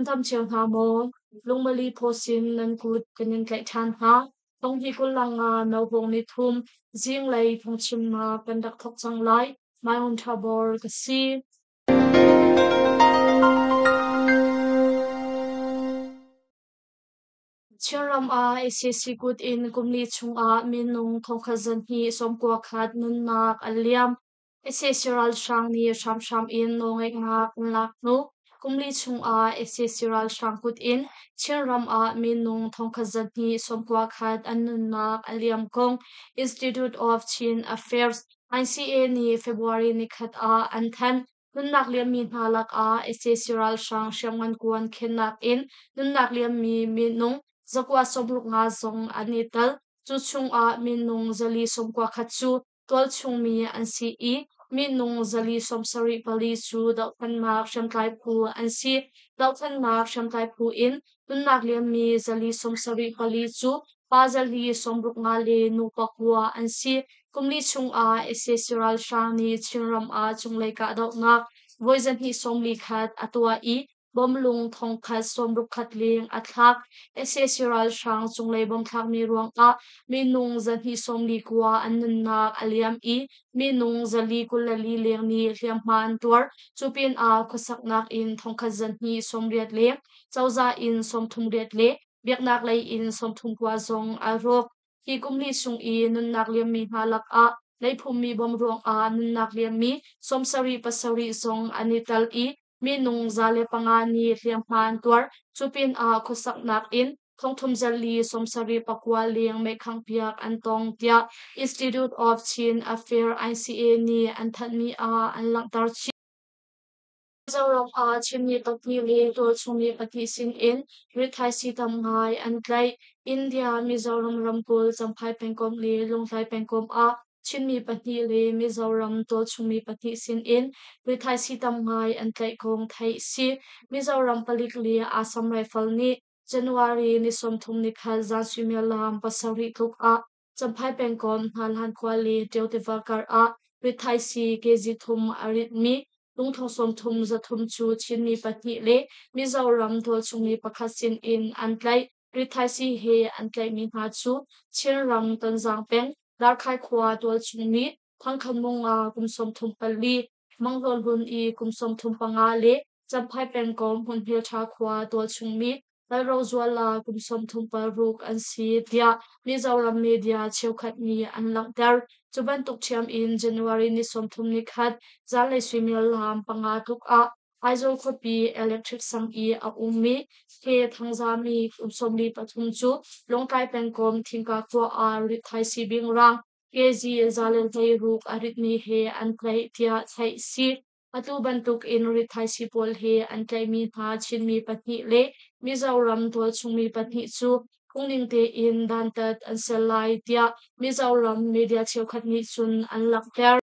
Dam cio hna maw? Lungmali phaw sin nan kut kan in tlaih ṭhan hna. Thonghni 25 nohawng ni thum zinglei phungchimnak kan rak thawk cang lai. Maion Ṭhabor ka si. Chinram ah sac kut in kumli chungah minung thongkhat zahnih 91 nunnak an liam. Sac ralhrang nih hramhram in nawlngeihnak an lak hnu kumli chungah sac ralhrang kut in Chinram ah minung thongkhat zahnih 91 an nunnak a liam kong Institute of Chin Affairs ICA nih February nikhat ah an thanh. Nunnak liammi hna lakah sac ralhrang hriamngan kuan khennak in nunnak liammi minung 165 zong an i tel. Cu chungah minung 491 cu tualchungmi an si i minung 474 cu dohthlennak hriamtlai phu an si. Dohthlennak hriamtlai phu in nunnak liammi 474 cu pa 465 le nu pakua an si. Kumli chungah sac ralhrang nih Chinram ah cunglei kahdohnak voi 241 a tuah i bomlung thongkhat 61 leng a thlak. Sac ralhrang cunglei bom thlakmi ruangah minung 249 an nunnak a liam i minung 424 leng nih hliamhma an tuar. Cu pinah khuasaknak inn thongkhat 280 leng, cozah inn 38 le biaknak lei inn 39 zong a rawk. Hi kum li chung i nunnak liammi hna lakah leiphummi bom ruangah nunnak liammi 77 zong an i tel i minung 105 nih hliamhma an tuar. Cu pinah khuasaknak in thongthum zali 74 leng meikhanghpiak an tong tiah Institute of Chin Affairs ICA nih an thanhmi ah an langhter chih. Mizoram ah Chinmi pahnih le tualchungmi pahnih sinin rithaisii tam ngai an tlaih. India Mizoram ramkulh Champhai pengkomh le Lungtlai pengkomh ah Chinmi pahnih le Mizoram tualchungmi pahnih sinin rithaisii tam ngai an tlaih kong theih a si. Mizoram palik le Assam Rifle nih January ni 30 nikhat zan suimilam pasarih tluk ah Champhai pengkomh Hnahlan khua le Ṭio tiva kar ah rithaisii kg thum a ritmi lungthong 30 300 cu Chinmi pahnih le Mizoram tualchungmi pakhat sinin an tlaih. Rithaisii he an tlaihmi hna cu Chinram Tonzang peng Darkhai khua tualchungmi Thangkhan Munga kum 34, Manghlawn Hlun i kum 35 le Champhai pengkomh Hmunhmelṭha khua tualchungmi Lalrozuala kum 36 an si tiah Mizoram media cheukhat nih an langhter. Cu bantuk ṭhiam in January ni 30 nikhat zanlei suimilam panga tluk ah Aizawl khuapi electric sang i a ummi He Thangzami kum 43 cu Lawngtlai pengkomh Thingka khua ah rithaisii bingrang kg 116 a ritmi he an tlaih tiah theih a si. Atu bantuk in rithaisii pawl hi an tlaihmi hna Chinmi pahnih le Mizoram tualchungmi pahnih cu phungning tein dantat an si lai tiah Mizoram media cheukhat nih cun an langhter.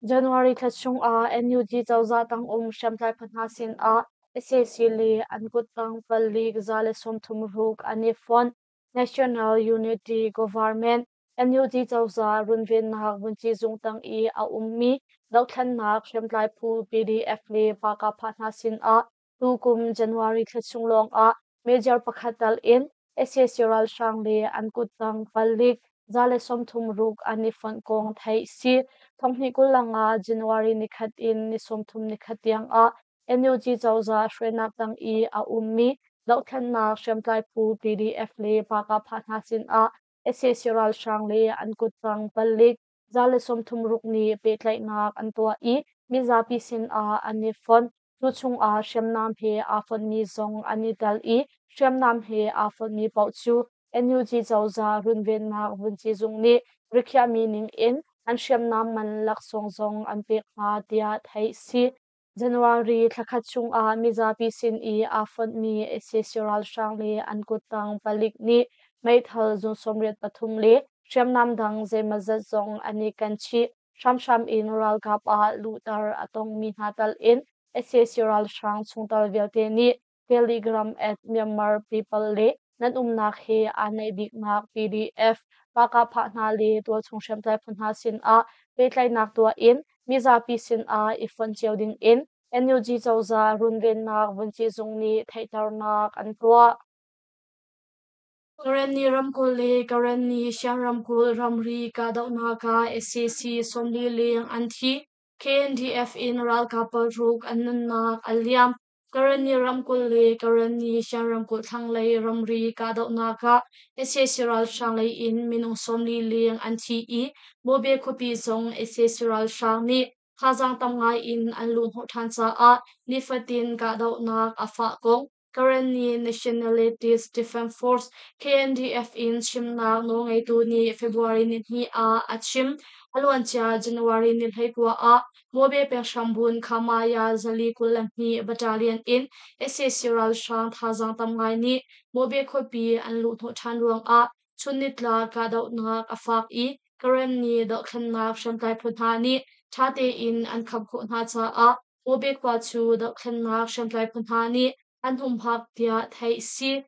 January thla chungah NUG cozah tangum hriamtlai phu hna sinah sac le an kuttang palik 136 an i fonh. National Unity Government NUG cozah runvennak vunci zung tang i a ummi dohthlennak hriamtlai phu PDF le Pakapha hna sinah tukum January thla chung lawngah major pakhat tal in sac ralhrang le an kuttang palik 136 an i fonh kong theih si. Thonghnih 25 January nikhat in ni 30 nikhat tiangah NUG cozah hruainak tang i a ummi dohthlennak hriamtlai phu PDF le Pakapha hna sinah sac ralhrang le an kuttang palik 136 nih pehtlaihnak an tuah i mizapi sinah an i fonh. Cu chungah hriamnam he aa fonhmi zong an i tel i hriamnam he aa fonhmi paoh cu NUG cozah runvennak vunci zung nih rikhiahmi ning in an hriamnam man laksawng zong an pek hna tiah theih a si. January thlakhat chungah mizapi sin i aa fonhmi sac ralhrang le an kuttang palik nih meithal zun 83 le hriamnam dang zeimawzat zong an i ken chih. Hramhram in ralkap ah luhter a tongmi hna tal in sac ralhrang chungtel vialte nih Telegram at Myanmar People le nan umnak he aa naih biknak PDF, Pakahphah hna le tualchung hriamtlai phu hna sinah pehtlaihnak tuah in mizapi sinah i fonh cio dingin NUG cozah runvennak vunci zung nih theihternak an tuah. Karenni ramkulh le Karenni Shan ramkulh ramri kahdohnak ah sac 40 leng an thi. KNDF in ralkap paruk an nunnak a liam. Karenni ramkulh le Karenni Shan ramkulh thlanglei ramri kahdohnak ah sac ralhrang lei in minung 40 leng an thi i Mobe khuapi zong sac ralhrang nih thazaang tam ngai in an luhhnawh ṭhan caah nifatin kahdohnak a fah kong Karenni Nationalities Defence Force KNDF in chimnak nawlngeitu nih February nihnih ah a chim. A luancia January ni 19 ah Mobe peng hrambun Khamaya 422 Battalion in sac ralhrang thazaang tam ngai nih Mobe khuapi an luhhnawh ṭhan ruangah chunnitlak kahdohnak a fak i Karenni dohthlennak hriamtlai phu hna nih ṭha tein an kham khawh hna caah Mobe khua cu dohthlennak hriamtlai phu hna nih an humhak tiah theih a si.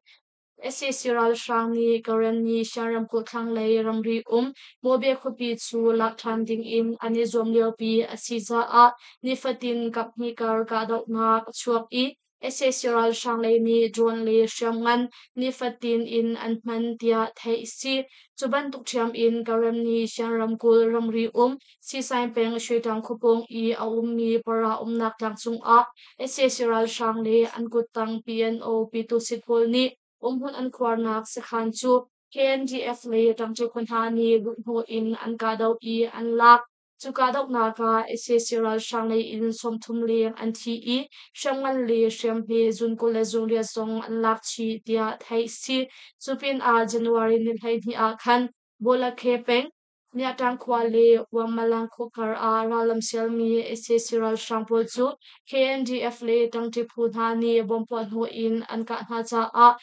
Sac ralhrang nih Karenni Shan ramkulh thlanglei ramri um Mobe khuapi cu lak ṭhan dingin an i zuam liopi a si caah nifatin kaphnih kar kahdohnak a chuak i sac ralhrang lei nih drone le hriamngan nifatin in an hman tiah theih a si. Cu bantuk ṭhiam in Karenni Shan ramkulh ramri um Sisain peng Shwetang khuapawng i a ummi para umnak tlang cungah sac ralhrang le an kuttang PNO Pyitusit pawl nih umhmun an khuarnak sakhan cu KNDF le ṭangṭi khua hna nih luhhnawh in an kahdoh i an lak. Cu kahdohnak ah sac ralhrang lei in 30 leng an thi i hriamngan le hriamhme zun 28 zong an lak chih tiah theih a si. Cu pinah January ni 12 ah khan Bawlakhe peng Miatang khua le Uammalang khua kar ah rallam sialmi sac ralhrang pawl cu KNDF le ṭangṭi phu hna nih bomb puahhnawh in an kah hna caah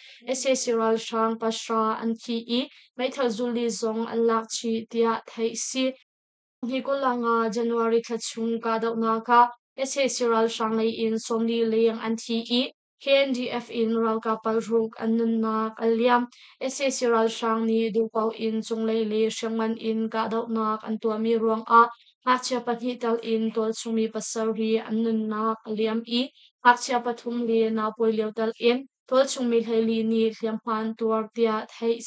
sac ralhrang pahra an thi i meithal zuli zong an lak chih tiah theih a si. Hi 25 January thla chung kahdohnak ah sac ralhrang lei in 40 leng an thi i KNDF in ralkap paruk an nunnak a liam. Sac ralhrang nih duhpaoh in cunglei le hriamngan in kahdohnak an tuahmi ruangah ngakchia pahnih tal in tualchungmi pasarih an nunnak a liam i ngakchia pathum le naupawi lio tal in tualchungmi 14 nih hliamhma an tuar tiah theih.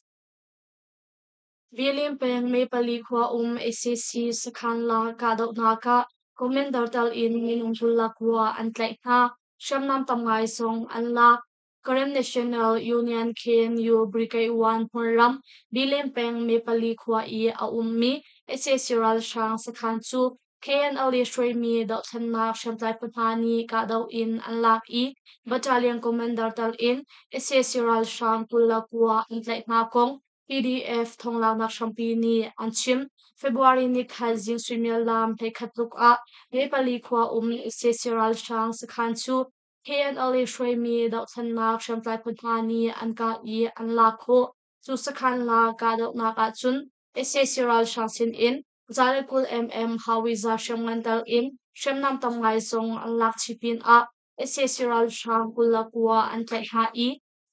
Bilin peng May pali khua um sac sakhan la kahdohnak ah Commander tal in minung 21 an tlaih hna. Hriamnam tam ngai zong an lak. Karen National Union KNU Brigade 1 hmunram Bilin peng May pali khua i a ummi sac ralhrang sakhan cu KNLA hruaimi dohthlennak hriamtlai phu hna nih kahdoh in an lak i Battalion Commander tal in sac ralhrang 29 an tlaih hna kong PDF thonglaknak hrampi nih an chim. February ni khat zing suimilam 11 tluk ah May pali khua um sac ralhrang sakhan cu KNLA hruaimi dohthlennak hriamtlai phu hna nih an kah i an lak khawh. Cu sakhan la kahdohnak ahcun sac ralhrang sin in 120 mm Howitzer hriamngan tal in hriamnam tam ngai zong an lak chih pinah sac ralhrang 29 an tlaih hna i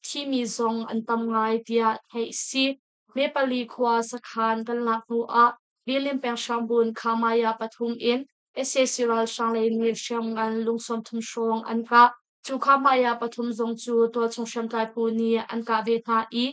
thimi zong an tam ngai tiah theih a si. May pali khua sakhan kan lak hnu ah Bilin peng Hrambun Khamaya pathum in sac ralhrang lei nih hriamngan lung 30 hrawng an kah. Cu Khamaya pathum zong cu tualchung hriamtlai phu nih an kah ve hna i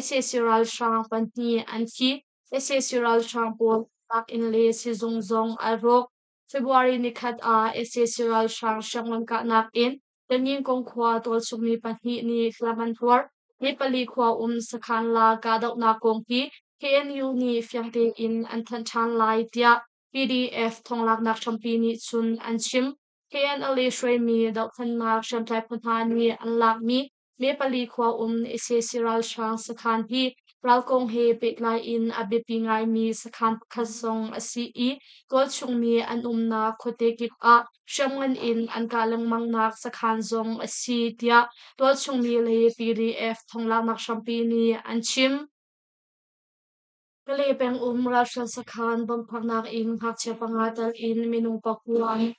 sac ralhrang pahnih an thi. Sac ralhrang pawl nak inn le sizung zong ai rawk. February nikhat ah sac ralhrang hriamngan kahnak in Tanyingkung khua tualchungmi pahnih nih hliam an tuar. Ni pali khua um sakhan la kahdohnak kong hi KNU nih fiang tein an thanh ṭhan lai tiah PDF thonglaknak hrampi nih cun an chim. KNLA hruaimi dohthlennak hriamtlai phu hna nih an lakmi May pali khua um sac ralhrang sakhan hi ralkong he pehtlai in a biapi ngaimi sakhan pakhat zong a si i tualchungmi an umnak khuate kip ah hriamngan in an kah lengmangnak sakhan zong a si tiah tualchungmi le PDF thonglaknak hrampi nih an chim. Kalay peng um ralhrang sakhan bomb phaknak in ngakchia panga tal in minung pakua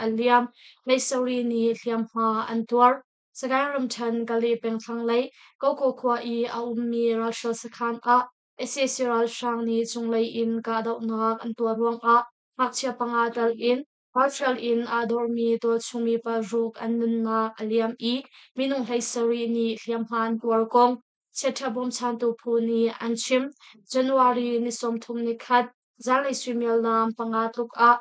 an liam. Meisari nih hliamhma an tuar. Sagaing ramṭhen Kalay peng thlanglei Koko khua i a ummi ralhrang sakhan ah sac ralhrang nih cunglei in kahdohnak an tuah ruangah ngakchia panga tal in. Ralhrial in aa dormi tualchungmi paruk an nunnak a liam i minung 17 nih hliamhma an tuar kong chiaṭha bawmchantu phu nih an chim. January ni 31 zanlei suimilam 5 tluk ah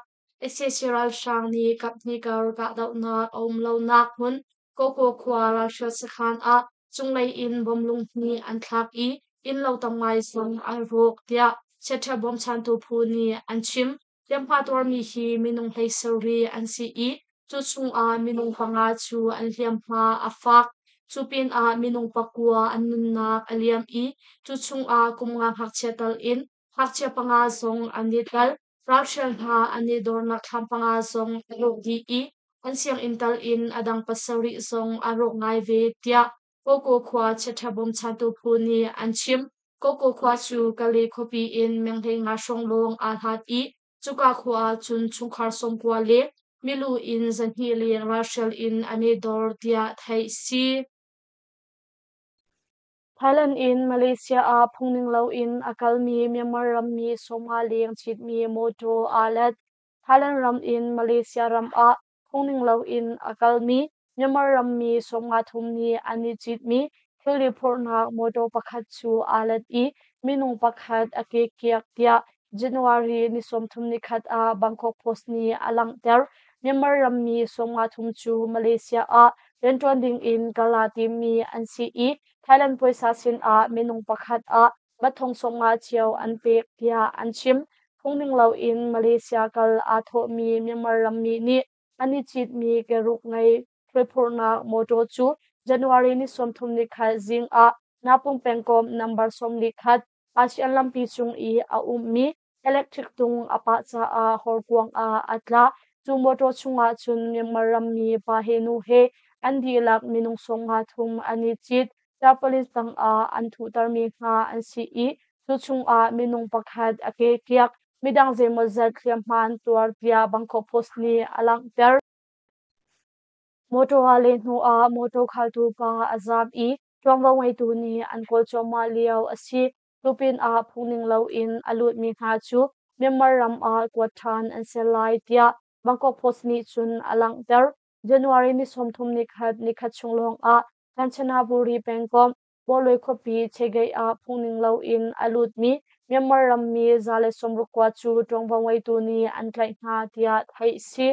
sac ralhrang nih kaphnih kar kahdohnak a um lonak hmun Koko khua ralhrial sakhan ah cunglei in bom lunghnih an thlak i innlo tam ngai zong an rawk tiah chiaṭha bawmchantu phu nih an chim. Hliamhma tuarmi hi minung 17 an si i cu chungah minung panga cu an hliamhma a fak. Cu pinah minung pakua an nunnak a liam i cu chungah kum nga ngakchia tal in ngakchia panga zong an i tel. Ralhrial hna an i dornak thlam panga zong a rawk dih i an sianginn tal in a dang pasarih zong a rawk ngai ve tiah Koko khua chiaṭha bawmchantu phu nih an chim. Koko khua cu Kale khuapi in meng 15 hrawng lawng aa hlat i cuka khua ah cun chungkhar 90 le milu in 200 leng ralhrial in an i dor tiah theih si. Thailand in Malaysia ah phungning loin a kalmi Myanmar rammi 50 leng citmi mawtaw aa let. Thailand ram in Malaysia ram ah phungning loin a kalmi Myanmar rammi 53 nih an i citmi thilri phurhnak mawtaw pakhat cu aa let i minung pakhat a ke kiak tiah January ni 31 ah Bangkok Post nih a langhter. Myanmar rammi 53 cu Malaysia ah rianṭuan dingin kal aa timmi an si i Thailand puaisa sinah minung pakhat ah bathong 50 cio an pek tiah an chim. Phungning loin Malaysia kal aa thawhmi Myanmar rammi nih an i citmi keruk ngei thilphurhnak mawṭaw cu January ni 31 zing ah Napung pengkomh number 41 ASEAN lampi cung i a ummi electric tung a pah caah horkuang ah a tla. Cu mawṭaw chungah cun Myanmar rammi pa he nu he an dihlak minung 53 an i cit. Tarpaulin tangah an thuhtermi hna an si i cu chungah minung pakhat a ke kiak. Midang zeimawzat hliamhma an tuar tiah Bangkok Post nih a langhter. Mawṭaw aa leh hnuah mawṭaw khaltu pa a zaam i ṭuanvo ngeitu nih an kawl cuahmah lio a si. Cu pinah phungning loin a lutmi hna cu Myanmar ram ah kuat ṭhan an si lai tiah Bangkok Post nih cun a langhter. January ni 31 nikhat chung lawngah Kanchanaburi pengkomh Bawlui khuapi Chegeih ah phungning loin a lutmi Myanmar rammi 169 cu ṭuanvo ngeitu nih an tlaih hna tiah theih a si.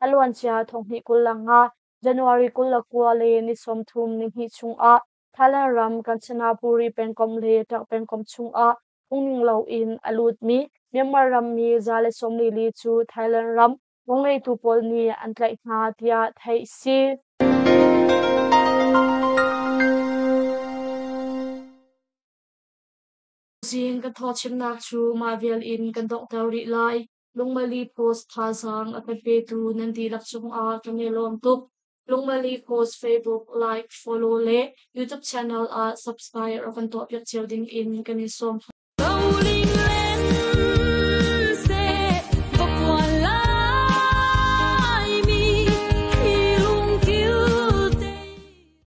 A luancia 2025 January 29 le ni 32 chungah Thailand ram Kanchanaburi pengkomh le Tak pengkomh chungah phungning loin a lutmi Myanmar rammi 144 cu Thailand ram nawlngeitu pawl nih an tlaih hna tiah theih a si. Zing kan thawngchimnak cu mah vial in kan donghter rih lai. Lungmali Post thazaang a kan petu nan dihlak cungah kan i lawm tuk. Lungmali Post Facebook like, follow le YouTube channel ah subscribe rak kan tuahpiak cio ding in kan in sawm hna.